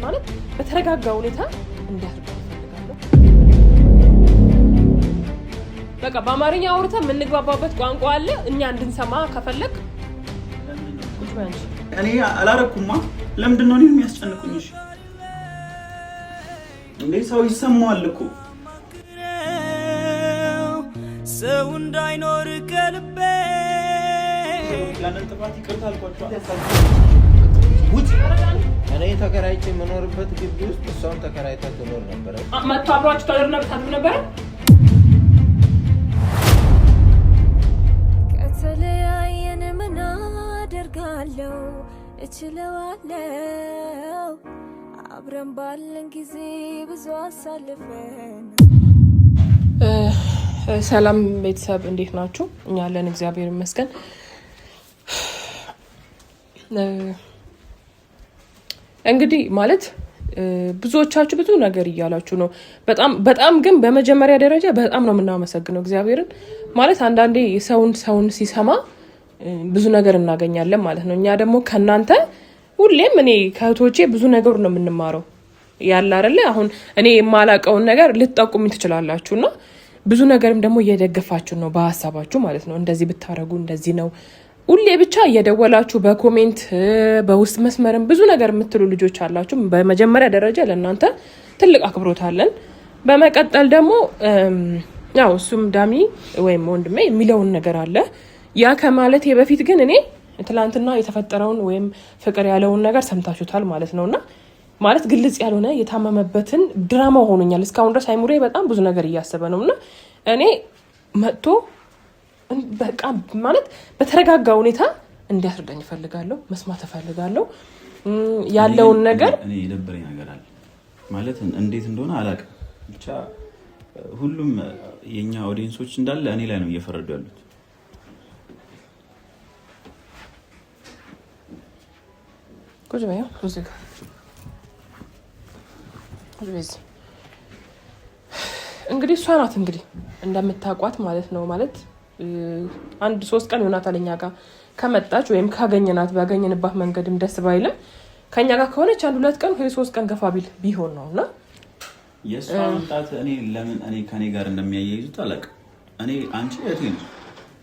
ማለት በተረጋጋ ሁኔታ እንዲያስረዳ እፈልጋለሁ። በቃ በአማርኛ አውርተን የምንግባባበት ቋንቋ አለ። እኛ እንድንሰማ ከፈለግ ቁጭ በይ አንቺ። እኔ አላረኩማ። ለምንድን ነው እኔን የሚያስጨንቁኝ? እሺ እንዴ ሰው ይሰማዋል እኮ። ሰው እንዳይኖር ከልቤ ያንን ጥፋት ይቅርታ አልኳቸው። እኔ ተከራይቼ የምኖርበት ግቢ ውስጥ እሷም ተከራይታ ትኖር ነበረ። መጥቶ አብሯችሁ ታድር ነበረ። ከተለያየን ምን አደርጋለሁ? እችለዋለሁ። አብረን ባለን ጊዜ ብዙ አሳልፈን። ሰላም ቤተሰብ እንዴት ናችሁ? እኛ አለን እግዚአብሔር ይመስገን። እንግዲህ ማለት ብዙዎቻችሁ ብዙ ነገር እያላችሁ ነው። በጣም በጣም ግን በመጀመሪያ ደረጃ በጣም ነው የምናመሰግነው እግዚአብሔርን። ማለት አንዳንዴ ሰውን ሰውን ሲሰማ ብዙ ነገር እናገኛለን ማለት ነው። እኛ ደግሞ ከእናንተ ሁሌም እኔ ከእህቶቼ ብዙ ነገሩ ነው የምንማረው ያለ አይደለ። አሁን እኔ የማላውቀውን ነገር ልትጠቁሙኝ ትችላላችሁ እና ብዙ ነገርም ደግሞ እየደገፋችሁ ነው በሀሳባችሁ ማለት ነው። እንደዚህ ብታደርጉ እንደዚህ ነው ሁሌ ብቻ እየደወላችሁ በ comment በውስጥ መስመርም ብዙ ነገር የምትሉ ልጆች አላችሁ። በመጀመሪያ ደረጃ ለእናንተ ትልቅ አክብሮት አለን። በመቀጠል ደግሞ ያው እሱም ዳሚ ወይም ወንድሜ የሚለውን ነገር አለ። ያ ከማለቴ በፊት ግን እኔ ትላንትና የተፈጠረውን ወይም ፍቅር ያለውን ነገር ሰምታችሁታል ማለት ነው እና ማለት ግልጽ ያልሆነ የታመመበትን ድራማ ሆኖኛል። እስካሁን ድረስ አይምሮዬ በጣም ብዙ ነገር እያሰበ ነው እና እኔ መጥቶ በቃ ማለት በተረጋጋ ሁኔታ እንዲያስረዳኝ እፈልጋለሁ፣ መስማት እፈልጋለሁ ያለውን ነገር። እኔ የደበረኝ ነገር አለ ማለት እንዴት እንደሆነ አላውቅም። ብቻ ሁሉም የኛ audience ኦች እንዳለ እኔ ላይ ነው እየፈረዱ ያሉት። ቁጭ በይ እዚህ ጋር ቁጭ በይ እዚህ። እንግዲህ እሷ ናት እንግዲህ እንደምታውቋት ማለት ነው። ማለት አንድ 3 ቀን ይሆናታል እኛ ጋር ከመጣች ወይም ካገኘናት፣ ባገኘንባት መንገድም ደስ ባይልም ከኛ ጋር ከሆነች 1 2 ቀን ወይ 3 ቀን ገፋ ቢል ቢሆን ነው እና የእሷ መምጣት እኔ ለምን እኔ ከኔ ጋር እንደሚያያይዙት አላውቅም። እኔ አንቺ እህቴ ነሽ፣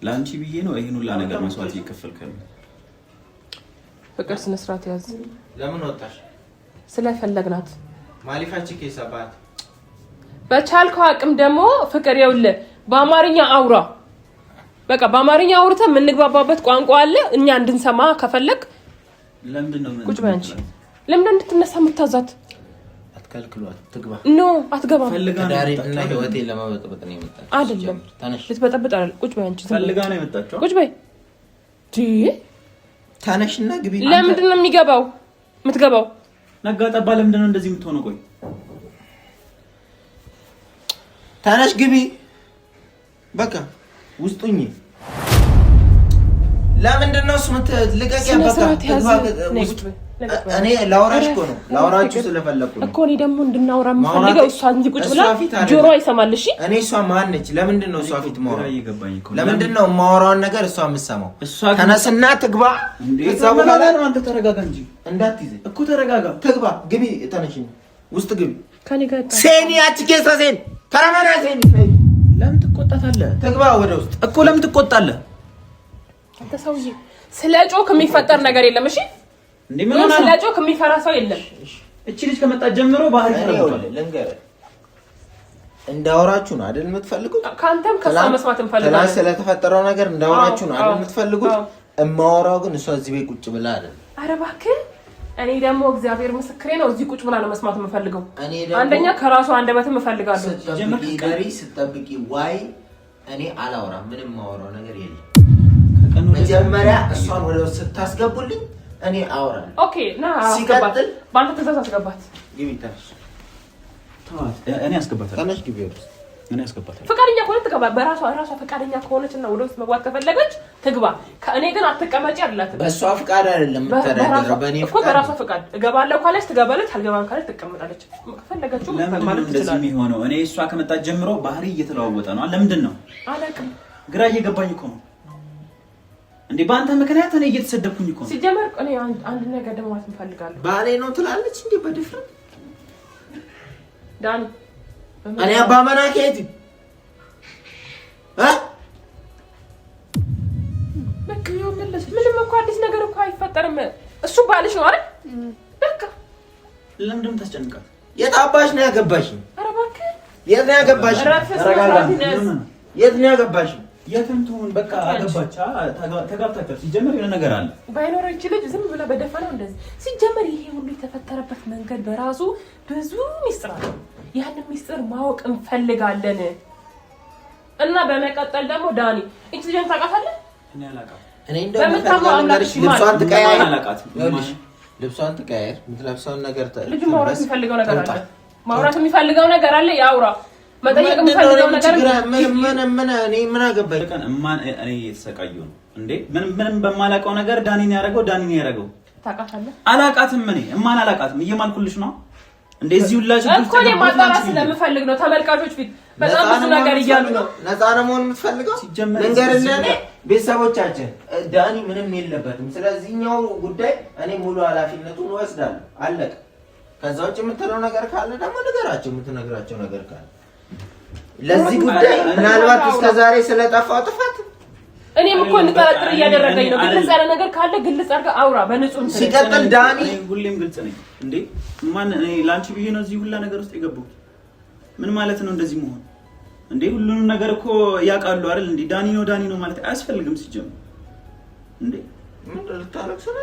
ለአንቺ ብዬ ነው ይሄን ሁላ ነገር መስዋዕት እየከፈልኩ ያለሁት። ፍቅር ስነ ስርዓት ያዝ። ለምን ወጣሽ? ስለፈለግናት ማሊፋች ኬሰባት በቻልከው አቅም ደግሞ ፍቅር ይኸውልህ በአማርኛ አውራ። በቃ በአማርኛ አውርተን የምንግባባበት ቋንቋ አለ። እኛ እንድንሰማ ከፈለግ ለምንድን ነው ቁጭ በይ አንቺ። ለምንድን ነው እንድትነሳ የምታዛት? አትከልክሏት፣ ትግባ። No አትገባም። ትዳሬንና ህይወቴን ለመበጥበጥ ነው የመጣችው። አይደለም ልትበጠብጥ አይደል። ቁጭ በይ አንቺ፣ ፈልጋ ነው የመጣችው። ቁጭ በይ። ተነሽና ግቢ። ለምንድን ነው የሚገባው የምትገባው? ነጋ ጠባ። ለምንድን ነው እንደዚህ የምትሆነው? ቆይ ተነሽ ግቢ። በቃ ውስጡኝ። ለምንድን ነው እሱ ልቀቂ? እኔ ላውራሽ እኮ ነው፣ ላውራችሁ ስለፈለኩ ነው እኮ። እኔ ደግሞ እንድናወራ የምፈልገው እሷ እንጂ ቁጭ ብላ ጆሮ አይሰማል። እሺ እኔ እሷ ማን ነች? ለምንድን ነው እሷ ፊት የማወራው? ለምንድን ነው የማወራውን ነገር እሷ የምትሰማው? ተነስና ትግባ። ከዛ በኋላ ነው አንተ ተረጋጋ እንጂ እንዳትይዘኝ እኮ ተረጋጋ። ትግባ፣ ግቢ፣ ተነሽ፣ ውስጥ ግቢ። ሴኒ አቺ ኬሳ ሴን ተረመና ሴኒ። ለምን ትቆጣታለህ? ትግባ ወደ ውስጥ እኮ ለምን ትቆጣለህ? አንተ ሰውዬ ስለ ጮክ የሚፈጠር ነገር የለም። እሺ እንዴ ምን ሆነ? ስለ ጮክ የሚፈራ ሰው የለም። እቺ ልጅ ከመጣች ጀምሮ ባህሪ ተለውጧል። ልንገርህ፣ እንዳወራችሁ ነው አይደል የምትፈልጉት? ከአንተም ከእሷ መስማት እንፈልጋለን። ትናንት ስለተፈጠረው ነገር እንዳወራችሁ ነው አይደል የምትፈልጉት? እማወራው ግን እሷ እዚህ ቤት ቁጭ ብላ አይደል። ኧረ እባክህ፣ እኔ ደግሞ እግዚአብሔር ምስክሬ ነው፣ እዚህ ቁጭ ብላ ነው መስማት የምፈልገው። አንደኛ ከራሱ አንደበትም እፈልጋለሁ። ስትጠብቂ ዋይ እኔ አላወራም፣ ምንም የማወራው ነገር የለም። መጀመሪያ እሷን ወደ ውስጥ ስታስገቡልኝ እኔ አወራለሁ። Okay ና አስገባት። በአንተ ትእዛዝ አስገባት። ግቢ ተነሽ። እኔ አስገባታለሁ። ተነሽ ግቢ ወደ ውስጥ። እኔ አስገባታለሁ። ፈቃደኛ ከሆነ ትገባ። በራሷ ራሷ ፈቃደኛ ከሆነች እና ወደ ውስጥ መግባት ከፈለገች ትግባ። ከእኔ ግን አትቀመጪ አላትም። በእሷ ፍቃድ አይደለም የምተዳደረው፣ በእኔ እኮ በራሷ ፍቃድ እገባለሁ ካለች ትገባለች፣ አልገባም ካለች ትቀመጣለች። ከፈለገችው ለምንድን ነው ማለት እንደዚህ ትችላለች። የሚሆነው? እኔ እሷ ከመጣች ጀምሮ ባህሪ እየተለዋወጠ ነው። ለምንድን ነው አላውቅም። ግራ እየገባኝ እኮ ነው። እንዴ በአንተ ምክንያት እኔ እየተሰደብኩኝ እኮ ነው። ሲጀመር እኔ አንድ ነገር ደግሞ ማለት እንፈልጋለሁ። ባሌ ነው ትላለች እንዴ በድፍረት ዳኒ። እኔ አባ መናኬት በቃ ምንም እኮ አዲስ ነገር እኮ አይፈጠርም። እሱ ባልሽ ነው አይደል? በቃ ለምንድን ነው የምታስጨንቃት? የት አባሽ ነው ያገባሽ? ኧረ እባክህ የት ነው ያገባሽ? የት ነው ያገባሽ? የትም ትሁን በቃ አገባች፣ ተጋብታችኋል። ሲጀመር የሆነ ነገር አለ ባይኖረው ይቺ ልጅ ዝም ብላ በደፈነው እንደዚህ። ሲጀመር ይሄ ሁሉ የተፈጠረበት መንገድ በራሱ ብዙ ሚስጥር አለ። ያንን ሚስጥር ማወቅ እንፈልጋለን። እና በመቀጠል ደግሞ ዳኒ እቺ ልጅን ታውቃታለህ? እኔ አላውቃትም። እኔ ልብሷን ትቀያየር፣ ልብሷን ትቀያየር፣ የምትለብሰውን ነገር ልጁ ማውራት የሚፈልገው ነገር አለ። ማውራት የሚፈልገው ነገር አለ። ያውራ። መጠየቅ የሚፈልገው ነገር ምን ምን እኔ ምን አገባኝ? እኔ እየተሰቃየሁ ነው እንዴ! ምንም ምንም በማላውቀው ነገር ዳኒን ያደረገው ዳኒን ያደረገው ታውቃታለህ? አላውቃትም። እኔ እማን አላውቃትም። እየማልኩልሽ ነው እንዴ እዚህ ሁላ ችግር እኮ እኔ ማጣራት ስለምፈልግ ነው። ተመልካቾች ፊት በጣም ብዙ ነገር እያሉ ነው። ነፃ ነው መሆን የምትፈልገው ልንገርልህ፣ እኔ ቤተሰቦቻችን ዳኒ ምንም የለበትም። ስለዚህኛው ጉዳይ እኔ ሙሉ ኃላፊነቱን እወስዳለሁ። አለቀ። ከዛ ውጭ የምትለው ነገር ካለ ደግሞ ንገራቸው፣ የምትነግራቸው ነገር ካለ ለዚህ ጉዳይ ምናልባት እስከዛሬ ስለጠፋው ጥፋት እኔም እኮ እንጠረጥር እያደረገኝ ነው። ግልጽ ያለ ነገር ካለ ግልጽ አድርገህ አውራ በንጹህ እንትን። ሲቀጥል ዳኒ ሁሌም ግልጽ ነኝ እንዴ ማን እኔ ላንቺ ብዬ ነው እዚህ ሁላ ነገር ውስጥ የገባሁት። ምን ማለት ነው እንደዚህ መሆን እንዴ? ሁሉንም ነገር እኮ ያውቃሉ አይደል እንዴ? ዳኒ ነው ዳኒ ነው ማለት አያስፈልግም ሲጀምር እንዴ። ምን ልታረግ ስለ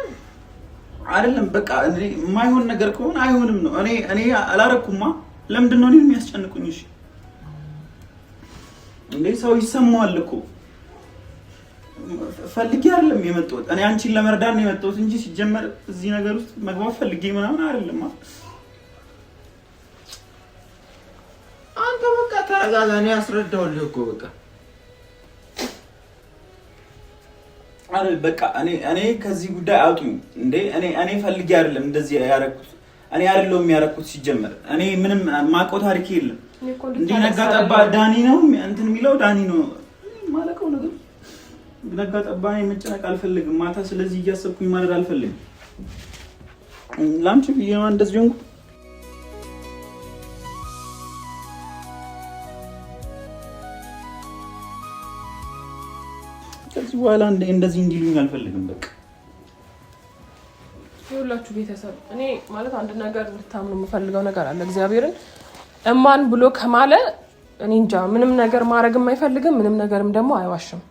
አይደለም በቃ እንዴ የማይሆን ነገር ከሆነ አይሆንም ነው። እኔ እኔ አላረኩማ። ለምንድን ነው እኔን የሚያስጨንቁኝ? እሺ እንዴ ሰው ይሰማዋል እኮ ፈልጌ አይደለም የመጣሁት። እኔ አንቺን ለመርዳት ነው የመጣሁት እንጂ ሲጀመር እዚህ ነገር ውስጥ መግባት ፈልጌ ምናምን አይደለም። አንተ በቃ ተረጋጋ። እኔ አስረዳሁልህ እኮ በቃ አይደል በቃ እኔ እኔ ከዚህ ጉዳይ አውጡኝ እንዴ! እኔ እኔ ፈልጌ አይደለም እንደዚህ ያደረኩት። እኔ አይደለሁም ያደረኩት ሲጀመር። እኔ ምንም ማውቀው ታሪክ የለም። እንዲህ ነጋ ጠባ ዳኒ ነው እንትን የሚለው ዳኒ ነው ማለቀው ነገር ነጋ ጠባ እኔ መጨነቅ አልፈልግም ማታ። ስለዚህ እያሰብኩኝ ማድረግ አልፈልግም። ለአንቺ ብዬ ነው እንደዚህ ሆንኩት። ከዚህ በኋላ እንደዚህ እንዲሉኝ አልፈልግም። በቃ ይኸውላችሁ ቤተሰብ፣ እኔ ማለት አንድ ነገር እንድታምኑ የምፈልገው ነገር አለ። እግዚአብሔርን እማን ብሎ ከማለ እኔ እንጃ ምንም ነገር ማድረግም አይፈልግም፣ ምንም ነገርም ደግሞ አይዋሽም።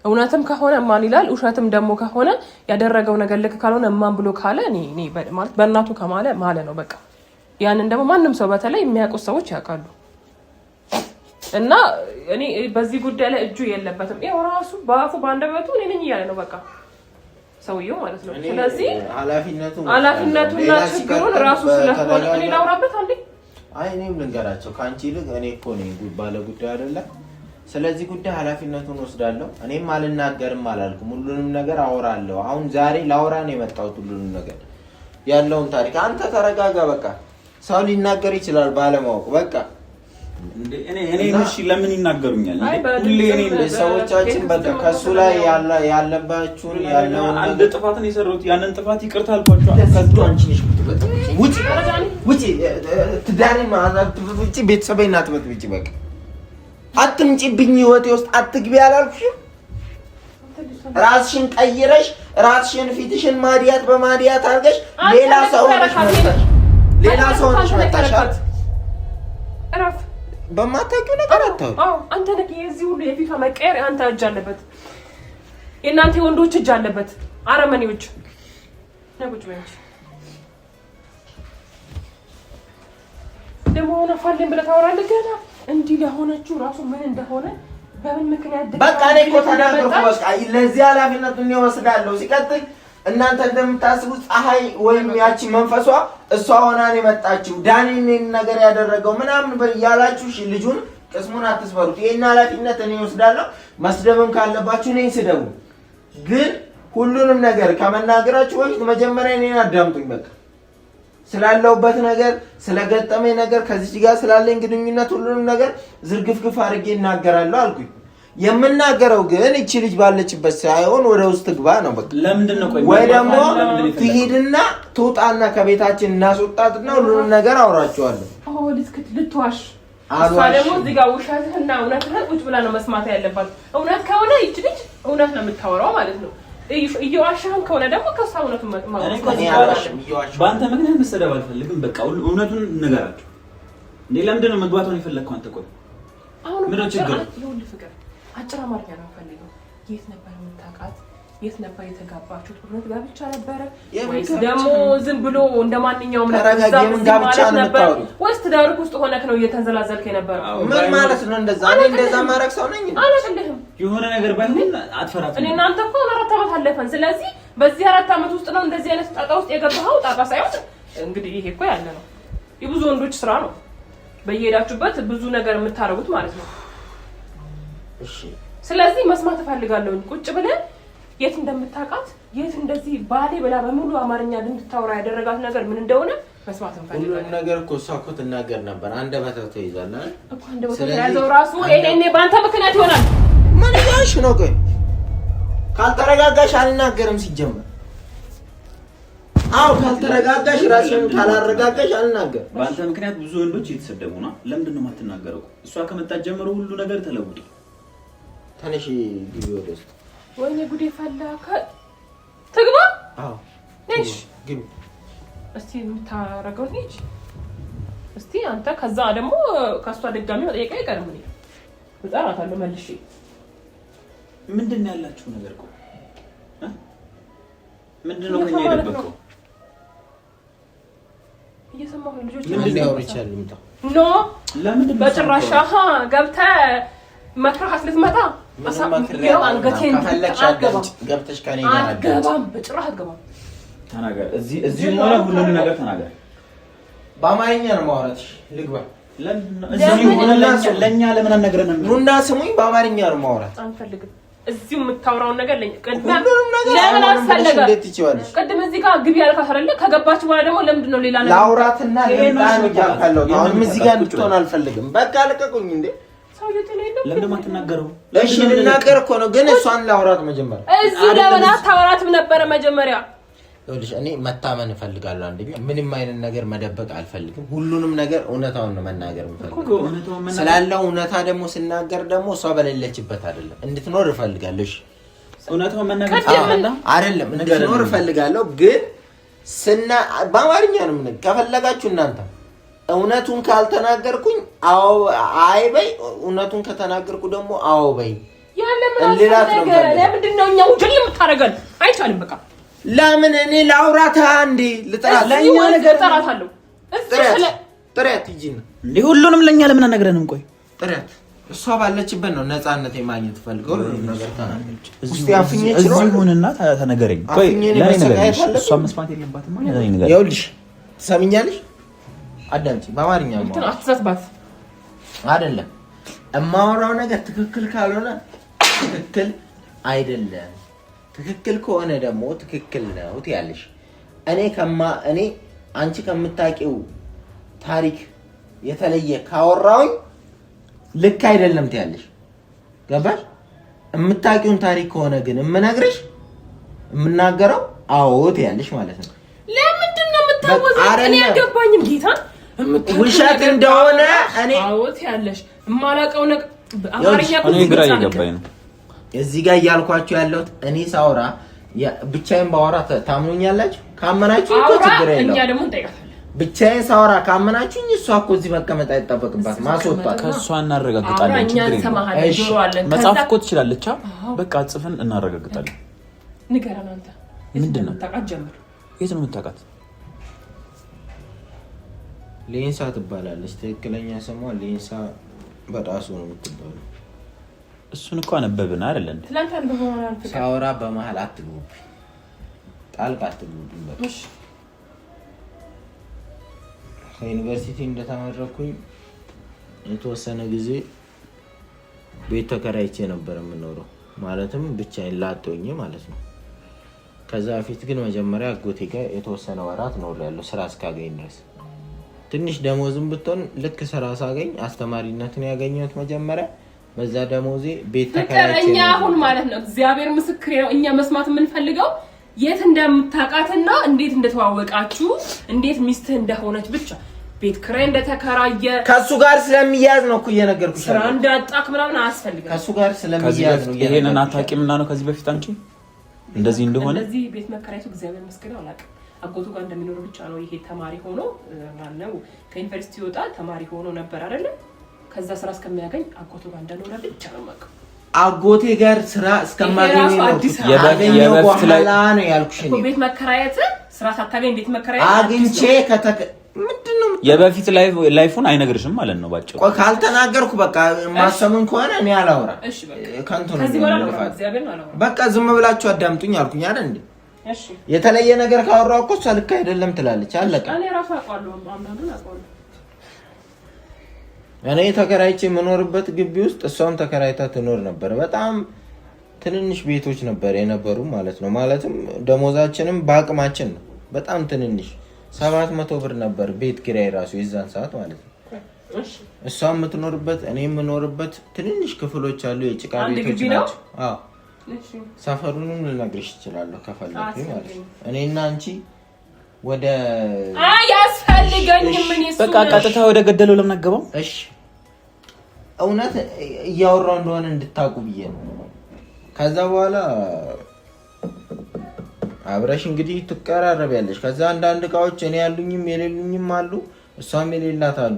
እውነትም ከሆነ እማን ይላል፣ ውሸትም ደግሞ ከሆነ ያደረገው ነገር ልክ ካልሆነ እማን ብሎ ካለ እኔ ማለት በእናቱ ከማለ ማለ ነው በቃ። ያንን ደግሞ ማንም ሰው በተለይ የሚያውቁት ሰዎች ያውቃሉ። እና እኔ በዚህ ጉዳይ ላይ እጁ የለበትም። ይኸው ራሱ በአፉ በአንደበቱ እኔ ነኝ እያለ ነው በቃ ሰውየው ማለት ነው። ስለዚህ ኃላፊነቱና ችግሩን ራሱ ስለሆነ እኔ ላውራበት አንዴ። አይ እኔም ልንገራቸው ከአንቺ ይልቅ እኔ እኮ ነኝ ባለ ጉዳይ አይደለ። ስለዚህ ጉዳይ ኃላፊነቱን ወስዳለሁ። እኔም አልናገርም አላልኩም። ሁሉንም ነገር አወራለሁ። አሁን ዛሬ ላወራ ነው የመጣሁት ሁሉንም ነገር ያለውን ታሪክ። አንተ ተረጋጋ በቃ። ሰው ሊናገር ይችላል ባለማወቅ በቃ እኔ ለምን ይናገሩኛል? ሁሌ እኔ ሰዎቻችን በቃ ከሱ ላይ ያለባችሁን ያለውን አንድ ጥፋትን የሰሩት ያንን ጥፋት ይቅርታ አልኳቸው። ውጪ ውጪ፣ ትዳሬን አትበጥብጪ፣ ቤተሰቤን አትበጥብጪ። በቃ አትምጪብኝ፣ ህይወቴ ውስጥ አትግቢ አላልኩሽም? ራስሽን ቀይረሽ ራስሽን ፊትሽን ማዲያት በማዲያት አድርገሽ ሌላ ሰው ሆነሽ መጣሽ፣ ሌላ ሰው ሆነሽ መጣሽ። በማታውቂው ነገር አታውሪ። አዎ አንተ ነህ የዚህ ሁሉ የፊቷ መቀየር አንተ እጅ አለበት፣ የእናንተ የወንዶች እጅ አለበት። አረመኔዎች ነቁጭ በይ እንጂ ደግሞ ሆነ ፋለን ብለህ ታወራለህ። ገና እንዲህ ለሆነችው ራሱ ምን እንደሆነ በምን ምክንያት በቃ እኔ እኮ ተናገርኩ። በቃ ለዚህ ኃላፊነቱን እኔ እወስዳለሁ። ሲቀጥል እናንተ እንደምታስቡት ፀሐይ ወይም ያቺ መንፈሷ እሷ ሆና ነው የመጣችው፣ ዳኒ እኔን ነገር ያደረገው ምናምን እያላችሁ እሺ፣ ልጁን ቅስሙን አትስበሩት። ይሄን ኃላፊነት እኔ እወስዳለሁ። መስደብም ካለባችሁ እኔን ስደቡ፣ ግን ሁሉንም ነገር ከመናገራችሁ በፊት መጀመሪያ እኔን አዳምጡኝ። በቃ ስላለሁበት ነገር፣ ስለገጠመኝ ነገር፣ ከዚች ጋር ስላለኝ ግንኙነት ሁሉንም ነገር ዝርግፍግፍ አድርጌ እናገራለሁ አልኩኝ። የምናገረው ግን እቺ ልጅ ባለችበት ሳይሆን ወደ ውስጥ ግባ ነው በቃ። ለምንድን ነው ቆይ፣ ወይ ደግሞ ትሂድና ትውጣና ከቤታችን እናስወጣትና ሁሉንም ነገር አውራቸዋለሁ። ልትዋሽ እሷ ደግሞ እዚህ ጋር ውሸትህና እውነትህን ቁጭ ብላ ነው መስማት ያለባት። እውነት ከሆነ ይቺ ልጅ እውነት ነው የምታወራው ማለት ነው። እየዋሸህም ከሆነ ደግሞ ከእሷ እውነቱን በአንተ ምክንያት መሰደብ አልፈልግም። በቃ እውነቱን ንገራቸው። እንዴ ለምንድን ነው መግባቷን የፈለግከው አንተ? ቆይ ምንድን ነው ችግሩ? ፍቅር አጭር አማርኛ ነው የምፈልገው። የት ነበር የምታውቃት? የት ነበር የተጋባችሁት? እውነት ጋብቻ ነበረ ወይስ ደግሞ ዝም ብሎ እንደ ማንኛውም ነበር? ወይስ ትዳርክ ውስጥ ሆነክ ነው እየተንዘላዘልክ የነበረው? ምን ማለት ነው እንደዛ? እኔ እንደዛ ማድረግ ሰው ነኝ? አላውቅልህም። የሆነ ነገር ባይሆን አትፈራትም። እኔ እናንተ እኮ 4 ዓመት አለፈን። ስለዚህ በዚህ 4 ዓመት ውስጥ ነው እንደዚህ አይነት ጣጣ ውስጥ የገባኸው። ጣጣ ሳይሆን እንግዲህ ይሄ እኮ ያለ ነው የብዙ ወንዶች ስራ ነው። በየሄዳችሁበት ብዙ ነገር የምታደርጉት ማለት ነው። እሺ ስለዚህ መስማት እፈልጋለሁ። ቁጭ ብለን የት እንደምታውቃት የት እንደዚህ ባሌ ብላ በሙሉ አማርኛ እንድታወራ ያደረጋት ነገር ምን እንደሆነ መስማት እንፈልጋለን። ሁሉም ነገር እኮ እሷ እኮ ትናገር ነበር። አንደበቷ ተይዟል አይደል እኮ አንደበቷ ተያዘው ራሱ ይሄኔ በአንተ ምክንያት ይሆናል። ምን እያልሽ ነው? ቆይ ካልተረጋጋሽ አልናገርም ሲጀመር። አዎ ካልተረጋጋሽ፣ ራስሽን ካላረጋጋሽ አልናገርም። በአንተ ምክንያት ብዙ ወንዶች እየተሰደቡ ነው። ለምንድን ነው የማትናገረው? እሷ ከመጣች ጀምሮ ሁሉ ነገር ተለውጧል። ተነሽ ግቢ ወደ ውስጥ። ወይኔ ጉዴ ፈላ። ትግባ። አዎ ነሽ ግቢ። እስቲ የምታረገው ልጅ እስቲ አንተ። ከዛ ደግሞ ከእሷ ድጋሚ መጠየቅ አይቀርም። እኔ እጠራታለሁ መልሼ። ምንድን ነው ያላችሁ ነገር? እኮ ምንድን ነው ከእኛ የደበቀው? እየሰማሁ ነው ልጆች። ምንድን ነው አውርቻለሁ። ልምጣ። No በጭራሽ። አሀ ገብተህ መክረሃት ልትመጣ አንገቴን አትገባም፣ ገብተሽ ከእኔ ጋር አትገባም፣ በጭራሽ አትገባም። ተናገር። እዚህ እዚህ ሆነ ሁሉንም ነገር ተናገር። በአማርኛ ነው ማውራትሽ። ልግባ። እዚህ ሆነ ለእኛ ለምን አልነግረንም? ኑና ስሙኝ፣ በአማርኛ ነው ማውራት። አንፈልግም። እዚሁ የምታወራውን ነገር ለኛ ቅድም ሁሉንም ነገር ለምን አስፈለገ? እንዴት ትችይዋለሽ? ቅድም እዚህ ጋር ግቢ ያልካት አይደለ? ከገባች በኋላ ደግሞ ለምንድን ነው ሌላ ነገር ላውራትና ልምጣ ነው እያልኩ ያለሁት። አሁንም እዚህ ጋር እንድትሆን አልፈልግም። በቃ ልቀቁኝ እንዴ! ሰውዬው ጤና የለውም። ለምን ደግሞ አትናገረው? እሺ ልናገር እኮ ነው፣ ግን እሷን ላውራት መጀመሪያ። እዚህ ለምን አታወራትም ነበረ መጀመሪያ? ይኸውልሽ እኔ መታመን እፈልጋለሁ። አንደኛ ምንም አይነት ነገር መደበቅ አልፈልግም። ሁሉንም ነገር እውነታውን ነው መናገር የምፈልገው። ስላለው እውነታ ደግሞ ስናገር ደግሞ እሷ በሌለችበት አይደለም እንድትኖር እፈልጋለሁ። እሺ እውነታውን መናገር አይደለም እንድትኖር እፈልጋለሁ፣ ግን ስና በአማርኛ ነው የምንለው። ከፈለጋችሁ እናንተ እውነቱን ካልተናገርኩኝ አዎ አይ በይ፣ እውነቱን ከተናገርኩ ደግሞ አዎ በይ። ያለ ምን አስፈለገ? ለምንድን ነው እኛ ውጅል የምታደርገን? አይቻልም። በቃ ለምን እኔ ላውራታ እንዴ ልጥራት? ለኛ ነገር እጠራታለሁ። ጥሪያት፣ ጥሪያት፣ ሂጂና እንዴ ሁሉንም ለእኛ ለምን አልነግረንም? ቆይ ጥሪያት። እሷ ባለችበት ነው ነፃነት የማግኘት ፈልገው ሁሉንም ነገር ተናገረች። ውስጥ አፍኜ እዚህ ሁንና ተነገረኝ። ቆይ አፍኜ ለእኔ ንገረኝ። መሰቃየት አለብኝ? እሷ መስማት የለባትም። ለእኔ ንገረኝ። ይኸውልሽ፣ ትሰሚኛለሽ? አዳምጪ። በአማርኛ ነው እንትን አትዛትባት። አይደለም እማወራው ነገር ትክክል ካልሆነ ትክክል አይደለም፣ ትክክል ከሆነ ደግሞ ትክክል ነው ትያለሽ። እኔ ከማ እኔ አንቺ ከምታውቂው ታሪክ የተለየ ካወራውኝ ልክ አይደለም ትያለሽ። ገባሽ? የምታውቂውን ታሪክ ከሆነ ግን የምነግርሽ የምናገረው አዎ ትያለሽ ማለት ነው። ለምንድን ነው የምታወዘው? በቃ እኔ አይደለም። አልገባኝም። ጌታ የምታውቂው ውሸት ነገር እንደሆነ እኔ አዎ ትያለሽ። የማላውቀው ነገር አማርኛ እኮ እኔ ግራ ግልጽ እየገባኝ ነው። እዚህ ጋር እያልኳችሁ ያለሁት እኔ ሳወራ ብቻዬን ባወራ ታምኑኛላችሁ? ካመናችሁ እኮ አውራ፣ ችግር እኛ የለውም። ደግሞ እንጠይቃታለን። ብቻዬን ሳወራ ካመናችሁኝ እሷ እኮ እዚህ መቀመጥ አይጠበቅባት ማስወጣት። ከእሷ አውራ፣ እናረጋግጣለን። እኛ ችግር የለውም። እንሰማሃለን። እሺ። ጆሮ አለን። መጽሐፍ ከዛ እኮ ትችላለች። በቃ ጽፈን እናረጋግጣለን። ንገረን አንተ ምንድን ነው? የምታውቃት ጀምር። የት ነው የምታውቃት? ሌንሳ ትባላለች። ትክክለኛ ስሟ ሌንሳ በጣሱ ነው የምትባለው። እሱን እኮ አነበብን አይደል እንዴ? ትላንት አንብበናል። ፍቅር ሳወራ በመሀል አትግቡብኝ፣ ጣልቃ አትግቡብኝ። በቃ እሺ ከዩኒቨርሲቲ እንደተመረኩኝ የተወሰነ ጊዜ ቤት ተከራይቼ ነበር የምኖረው። ማለትም ብቻዬን ላጤ ሆኜ ማለት ነው። ከዛ በፊት ግን መጀመሪያ አጎቴ ጋር የተወሰነ ወራት ኖሬያለሁ ስራ እስካገኝ ድረስ። ትንሽ ደሞዝም ብትሆን ልክ ስራ ሳገኝ አስተማሪነትን ያገኘሁት መጀመሪያ በዛ ደሞዜ ቤት ተከራይቼ እኛ አሁን ማለት ነው እግዚአብሔር ምስክሬ ነው። እኛ መስማት የምንፈልገው የት እንደምታውቃትና እንዴት እንደተዋወቃችሁ እንዴት ሚስትህ እንደሆነች ብቻ ቤት ኪራይ እንደተከራየ ከሱ ጋር ስለሚያዝ ነው እኮ እየነገርኩሽ። ስራ እንዳጣክ ምናምን አያስፈልግም። ከሱ ጋር ስለሚያዝ ነው። ይሄንን አታውቂም እና ነው ከዚህ በፊት አንቺ እንደዚህ እንደሆነ እንደዚህ ቤት መከራየቱ እግዚአብሔር ይመስገን አላውቅም። አጎቱ ጋር እንደሚኖር ብቻ ነው። ይሄ ተማሪ ሆኖ ማነው ከዩኒቨርሲቲ ወጣ ተማሪ ሆኖ ነበር አይደለ? ከዛ ስራ እስከሚያገኝ አጎቱ ጋር እንደኖረ ብቻ ነው የማውቀው። አጎቴ ጋር ስራ እስከማገኝ ነው በኋላ ነው ያልኩሽ። ቤት መከራየት ስራ ሳታገኝ ቤት መከራየት አግኝቼ ምንድን ነው የበፊት life ኡን አይነግርሽም ማለት ነው ባጭሩ። ቆይ ካልተናገርኩ በቃ ማሰሙን ከሆነ እኔ አላወራም። ከንቱ ነው። በቃ ዝም ብላችሁ አዳምጡኝ አልኩኝ አይደል እንዴ? የተለየ ነገር ካወራሁ እኮ እሷ ልክ አይደለም ትላለች። አለቀ። እኔ ተከራይቼ የምኖርበት ግቢ ውስጥ እሷም ተከራይታ ትኖር ነበር። በጣም ትንንሽ ቤቶች ነበር የነበሩ ማለት ነው። ማለትም ደሞዛችንም በአቅማችን ነው። በጣም ትንንሽ 700 ብር ነበር ቤት ኪራይ ራሱ የዛን ሰዓት ማለት ነው። እሷ የምትኖርበት እኔ የምኖርበት ትንንሽ ክፍሎች አሉ፣ የጭቃ ቤቶች ናቸው። ሰፈሩንም ልነግርሽ እችላለሁ ከፈለግሽ ማለት ነው። እኔና አንቺ ወደ አያስፈልገኝም። በቃ ቀጥታ ወደ ገደለው ለምን አገባው? እሺ እውነት እያወራው እንደሆነ እንድታውቁ ብዬ ነው። ከዛ በኋላ አብረሽ እንግዲህ ትቀራረቢያለሽ። ከዛ አንዳንድ እቃዎች እኔ ያሉኝም የሌሉኝም አሉ፣ እሷም የሌላት አሉ።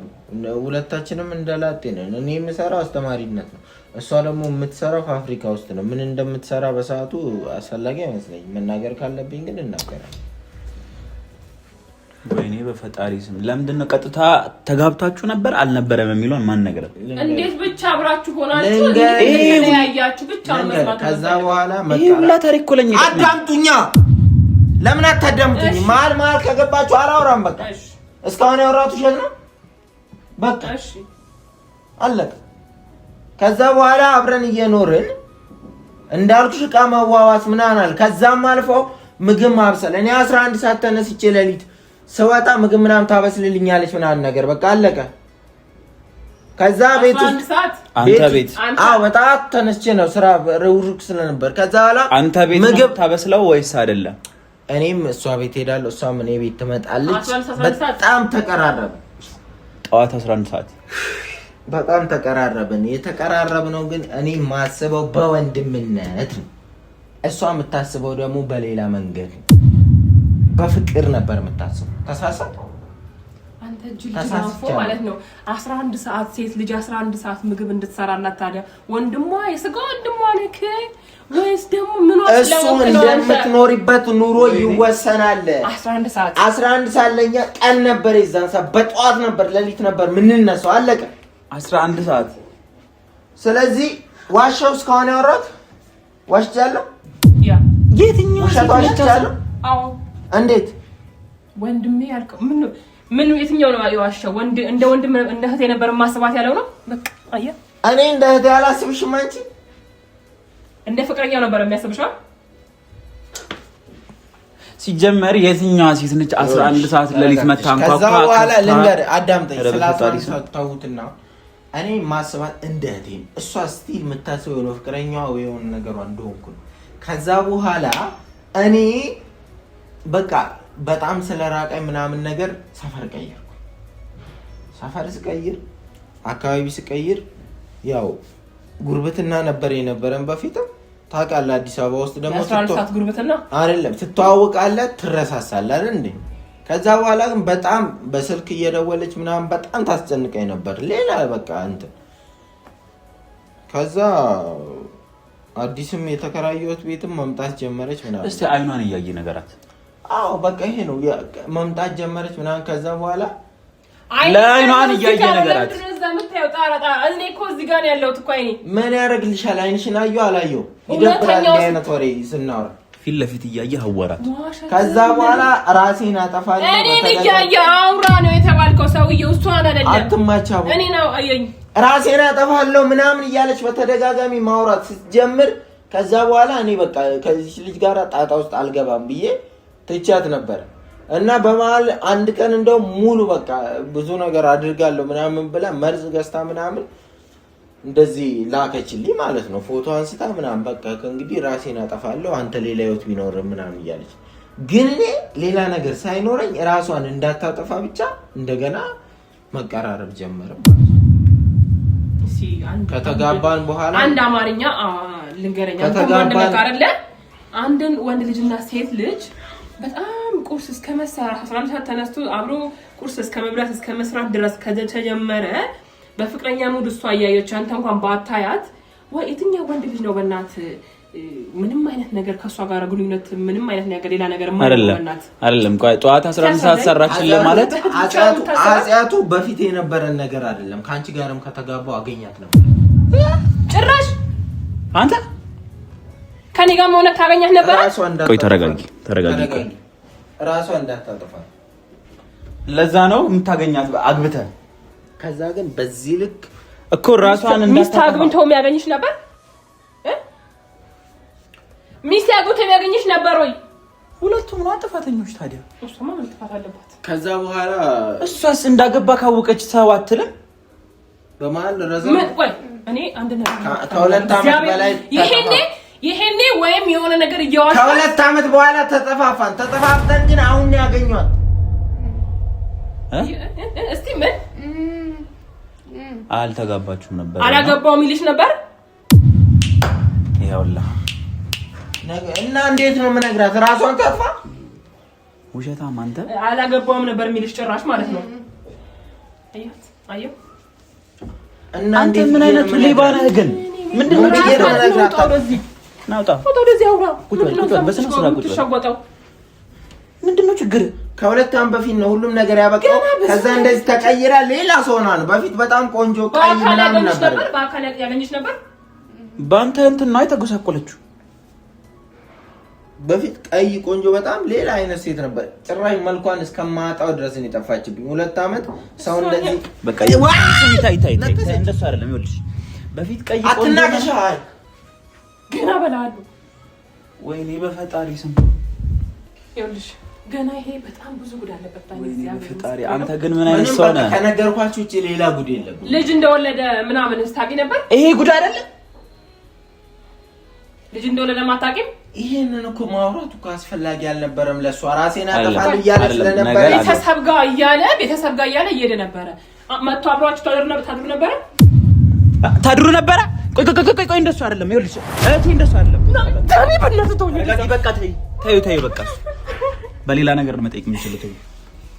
ሁለታችንም እንደላጤ ነን። እኔ የምሰራው አስተማሪነት ነው፣ እሷ ደግሞ የምትሰራው ፋብሪካ ውስጥ ነው። ምን እንደምትሰራ በሰዓቱ አስፈላጊ አይመስለኝም። መናገር ካለብኝ ግን እናገራለሁ። ወይኔ በፈጣሪ ስም ለምንድን ነው ቀጥታ ተጋብታችሁ ነበር አልነበረም የሚለውን ማን ነገር እንዴት ብቻ አብራችሁ ሆናችሁ ተለያያችሁ ብቻ መስማት። ከዛ በኋላ ይሄ ሁላ ታሪክ እኮ ለኛ አዳምጡኛ። ለምን አታዳምጡኝ? መሀል መሀል ከገባችሁ አላወራም። በቃ እስካሁን ያወራሁት ውሸት ነው። በቃ አለቀ። ከዛ በኋላ አብረን እየኖርን እንዳልኩሽ ዕቃ መዋዋስ ምናምን አለ። ከዛም አልፎ ምግብ ማብሰል እኔ 11 ሰዓት ተነስቼ ሌሊት ስወጣ ምግብ ምናምን ታበስልልኛለች ምናምን ነገር በቃ አለቀ። ከዛ ቤት ውስጥ አንተ ቤት አዎ፣ በጣም ተነስቼ ነው ስራ ሩቅ ስለነበር። ከዛ በኋላ አንተ ቤት ምግብ ታበስለው ወይስ አይደለም? እኔም እሷ ቤት ሄዳለሁ፣ እሷም እኔ ቤት ትመጣለች። በጣም ተቀራረብን። ጠዋት 11 ሰዓት በጣም ተቀራረብን። የተቀራረብነው ግን እኔ ማስበው በወንድምነት ነው፣ እሷ የምታስበው ደግሞ በሌላ መንገድ ነው። በፍቅር ነበር የምታስበው። ተሳሳት አንተ ጅል ማለት ነው። 11 ሰዓት ሴት ልጅ 11 ሰዓት ምግብ እንድትሰራላት ታዲያ ወንድሟ የስጋ ወንድሟ ነክ ወይስ ደግሞ ምን? እሱ እንደምትኖሪበት ኑሮ ይወሰናል። 11 ሰዓት 11 ሰዓት ለኛ ቀን ነበር፣ የዛን ሰዓት በጠዋት ነበር፣ ሌሊት ነበር ምንነሳው። አለቀ። 11 ሰዓት። ስለዚህ ዋሻው እስካሁን ያወራሁት ዋሽቻለሁ። የትኛው ዋሽቻለሁ? አዎ እንዴት ወንድሜ ያልከው ምን ምን የትኛው ነው የዋሻው? ወንድ እንደ ወንድም እንደ እህቴ ነበር ማስባት ያለው ነው። በቃ አየህ፣ እኔ እንደ እህቴ አላስብሽም። አንቺ እንደ ፍቅረኛው ነበር የሚያስብሽ። ሲጀመር የትኛዋ ሴት ነች 11 ሰዓት ሌሊት መታ እንኳን? ከዛ በኋላ ልንገርህ፣ አዳምጠኝ። ስለ 11 ሰዓት ተውትና እኔ ማስባት እንደ እህቴ፣ እሷ still የምታስበው የሆነ ፍቅረኛዋ ወይ የሆነ ነገሯ እንደሆንኩ ነው። ከዛ በኋላ እኔ በቃ በጣም ስለራቀኝ ምናምን ነገር ሰፈር ቀየርኩ። ሰፈር ስቀይር አካባቢ ስቀይር ያው ጉርብትና ነበር የነበረን በፊትም ታውቃለህ። አዲስ አበባ ውስጥ ደግሞ አይደለም ትተዋወቃለህ፣ ትረሳሳለህ አይደል እንዴ? ከዛ በኋላ ግን በጣም በስልክ እየደወለች ምናምን በጣም ታስጨንቀኝ ነበር። ሌላ በቃ እንትን ከዛ አዲስም የተከራየሁት ቤትም መምጣት ጀመረች ምናምን። እስቲ አይኗን እያየ ነገራት። አዎ በቃ ይሄ ነው መምጣት ጀመረች ምናምን። ከዛ በኋላ ለአይኗን እያየ ነገራት። ምን ያደርግልሻል? አይንሽን አየሁ አላየሁ ይደብራል። እንዲህ አይነት ወሬ ስናወራ ፊት ለፊት እያየ አወራት። ከዛ በኋላ ራሴን አጠፋለሁ። እኔን እያየ አውራ ነው የተባልከው ሰውዬው፣ እሷን አይደለም። አትማቻ እኔ ነው አየኝ። ራሴን አጠፋለሁ ምናምን እያለች በተደጋጋሚ ማውራት ስትጀምር ከዛ በኋላ እኔ በቃ ከዚች ልጅ ጋር ጣጣ ውስጥ አልገባም ብዬ ትቻት ነበር። እና በመሀል አንድ ቀን እንደው ሙሉ በቃ ብዙ ነገር አድርጋለሁ ምናምን ብላ መርዝ ገዝታ ምናምን እንደዚህ ላከችልኝ ማለት ነው። ፎቶ አንስታ ምናምን በቃ ከእንግዲህ ራሴን አጠፋለሁ አንተ ሌላ ህይወት ቢኖር ምናምን እያለች ግን እኔ ሌላ ነገር ሳይኖረኝ ራሷን እንዳታጠፋ ብቻ እንደገና መቀራረብ ጀመረ። ከተጋባን በኋላ አንድ አማርኛ ልንገረኛ ከተጋባን አንድን ወንድ ልጅና ሴት ልጅ በጣም ቁርስ እስከ መሰራት 11 ሰዓት ተነስቶ አብሮ ቁርስ እስከ መብላት እስከ መስራት ድረስ ከተጀመረ በፍቅረኛ mood እሷ እያየች አንተ እንኳን ባታያት ወይ የትኛው ወንድ ልጅ ነው በእናት ምንም አይነት ነገር ከእሷ ጋር ግንኙነት ምንም አይነት ነገር ሌላ ነገር አይደለም። ቆይ ጠዋት 11 ሰዓት ሰራችልህ ማለት ኃጢአቱ በፊት የነበረን ነገር አይደለም። ከአንቺ ጋርም ከተጋባው አገኛት ነበር። ጭራሽ አንተ ከኔ ጋር መሆነ ታገኛት ነበር። ቆይ ተረጋጊ፣ ተረጋጊ። ራሷ እንዳታጠፋ ለዛ ነው የምታገኛት አግብተህ። ከዛ ግን በዚህ ልክ እኮ ራሷን ሚስት አግብቶ የሚያገኝሽ ነበር። ሚስት አግብቶ የሚያገኝሽ ነበር ወይ? ሁለቱም ነው ጥፋተኞች። ታዲያ እሷማ ምን ጥፋት አለባት? ከዛ በኋላ እሷስ እንዳገባ ካወቀች ሰው አትልም። በመሀል ረዘም ምን ቆይ እኔ አንድ ነገር ከሁለት ዓመት በላይ ይሄኔ ወይም የሆነ ነገር እያዋሽ ከሁለት ዓመት በኋላ ተጠፋፋን። ተጠፋፍተን ግን አሁን ነው ያገኘኋት። እስቲ ምን አልተጋባችሁም ነበር? አላገባውም ይልሽ ነበር። ይኸውልህ እና እንዴት ነው የምነግራት? ራሷን ታጥፋ። ውሸታም አንተ። አላገባውም ነበር የሚልሽ ጭራሽ ማለት ነው። አያት አየው። እና አንተ ምን አይነቱ ሌባ ነህ ግን? ምንድን ነው ምንድን ነው ችግር? ከሁለት ዓመት በፊት ነው ሁሉም ነገር ያበቃው። ከዛ እንደዚህ ተቀይራ ሌላ ሰው ሆና ነው። በፊት በጣም ቆንጆ ቀይ ምናምን ነበር። በአካል ያገኘሽ ነበር። በአንተ እንትን ነው የተጎሳቆለችው። በፊት ቀይ ቆንጆ በጣም ሌላ አይነት ሴት ነበር። ጭራሽ መልኳን እስከማጣው ድረስ ነው የጠፋችብኝ። ሁለት ዓመት ሰው እንደዚህ በቃ እንደሱ አይደለም። ይኸውልሽ በፊት ቀይ ቆንጆ አትናገሻ ገና በላሉ። ወይኔ በፈጣሪ ስም ይኸውልሽ ገና ይሄ በጣም ብዙ ጉድ አለበት። በፈጣሪ አንተ ግን ምን አይነት ሰው ነህ? ከነገርኳችሁ ውጪ ሌላ ጉድ የለም። ልጅ እንደወለደ ምናምን ስታውቂ ነበር? ይሄ ጉድ አይደለም። ልጅ እንደወለደ ማታውቂም? ይሄንን እኮ ማውራቱ እኮ አስፈላጊ አልነበረም። ለእሷ ራሴን አጠፋለሁ እያለ ስለነበረ ቤተሰብ ጋር እያለ ቤተሰብ ጋር እያለ እየሄደ ነበረ። መጥቶ አብሯችሁ ታድሩ ነበረ ታድሩ ነበረ። ቆይ ቆይ ቆይ ቆይ፣ እንደሱ አይደለም። ይኸውልሽ እህቴ እንደሱ አይደለም። ታኒ በእናትህ ተውኝ። በቃ ተይ ተይው ተይው፣ በቃ በሌላ ነገር ነው መጠየቅ የምችለው። ተይው።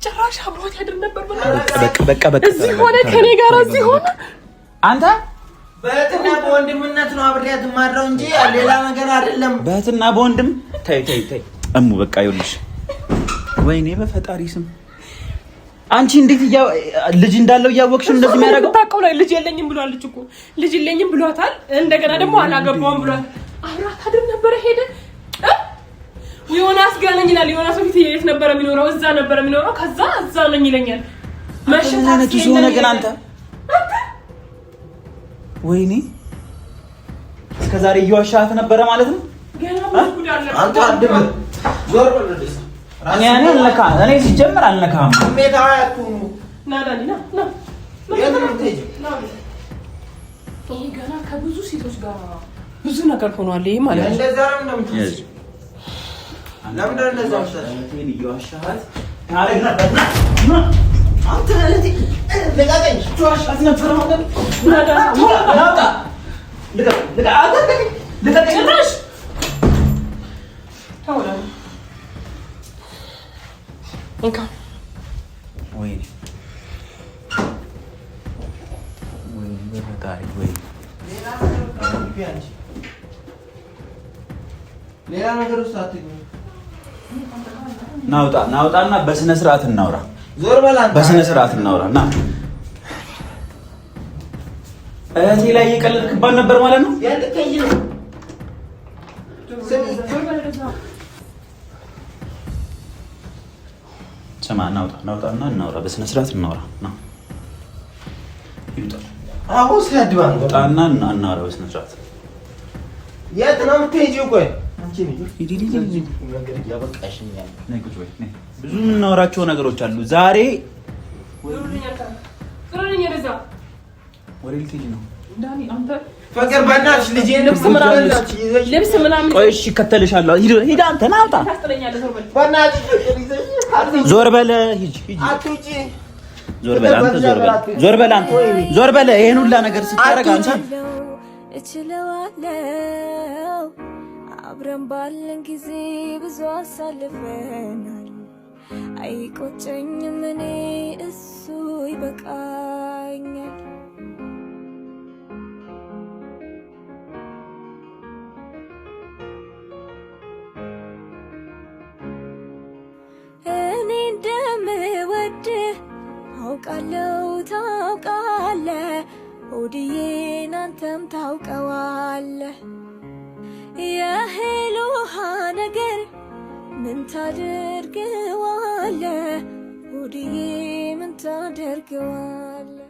ጭራሽ አብሯት ያድር ነበር። በቃ በቃ በቃ፣ እዚህ ሆነ ከኔ ጋር እዚህ ሆነ። አንተ በእህትና በወንድምነት ነው አብሬያት የማድረው እንጂ ሌላ ነገር አይደለም። በእህትና በወንድም ተይ ተይ ተይ እሙ በቃ ይኸውልሽ፣ ወይኔ በፈጣሪ ስም አንቺ እንዴት ልጅ እንዳለው እያወቅሽ እንደዚህ የሚያደርገው? ታውቀው ላይ ልጅ የለኝም ብሏለች እኮ ልጅ የለኝም ብሏታል። እንደገና ደግሞ አላገባውም ብሏል። አብራት አድር ነበረ ሄደ። ዮናስ ጋር ነኝ ይላል። ዮናስ በፊት የት ነበረ የሚኖረው? እዛ ነበረ የሚኖረው። ከዛ እዛ ነኝ ይለኛል። መሸታቱ ሲሆነ ግን አንተ ወይኔ እስከ ዛሬ እየዋሻት ነበረ ማለት ነው። አንተ አድም ዞር በል እኔ አልነካህም። እኔ ሲጀምር አልነካህም። ይሄ ገና ከብዙ ሴቶች ጋር ብዙ ነገር ሆኗል። ይሄ ማለት ነው። ጭራሽ እንካ። ወይኔ ወይኔ በፈጣሪ ወይኔ ሌላ ነገር ውስጥ አትግቢ። ናውጣ ናውጣና በስነ ስርዓት እናውራ። ዞር በል አንተ። በስነ ስርዓት እናውራ። ና እህቴ ላይ እየቀለድክባት ነበር ማለት ነው። ስማ ናውጣ ናውጣና እናውራ፣ በስነ ስርዓት እናውራ። ና ይውጣ። አሁን ሰድባን ውጣና እናውራ በስነ ስርዓት። የት ነው የምትሄጂው? ቆይ ብዙ የምናወራቸው ነገሮች አሉ ዛሬ። ወደ ልትሄጂ ነው? ፍቅር በእናትሽ ልጄን ልብስ ምናምን ቆይ፣ እሺ እከተልሻለሁ። ሂድ አንተ ና አውጣ። ዞር በል ሂድ፣ ሂድ፣ ዞር በል አንተ፣ ዞር በል፣ ዞር በል አንተ፣ ዞር በል። ይሄን ሁላ ነገር ስታደርግ አንተ እችለዋለሁ። አብረን ባለን ጊዜ ብዙ አሳልፈናል። አይቆጨኝም እኔ እሱ ይበቃኛል። እኔ እንደምወድህ አውቃለሁ ታውቃለህ፣ ሆድዬን አንተም ታውቀዋለህ። የእህል ውሃ ነገር ምን ታደርገዋለህ? ሆድዬ ምን ታደርገዋለህ?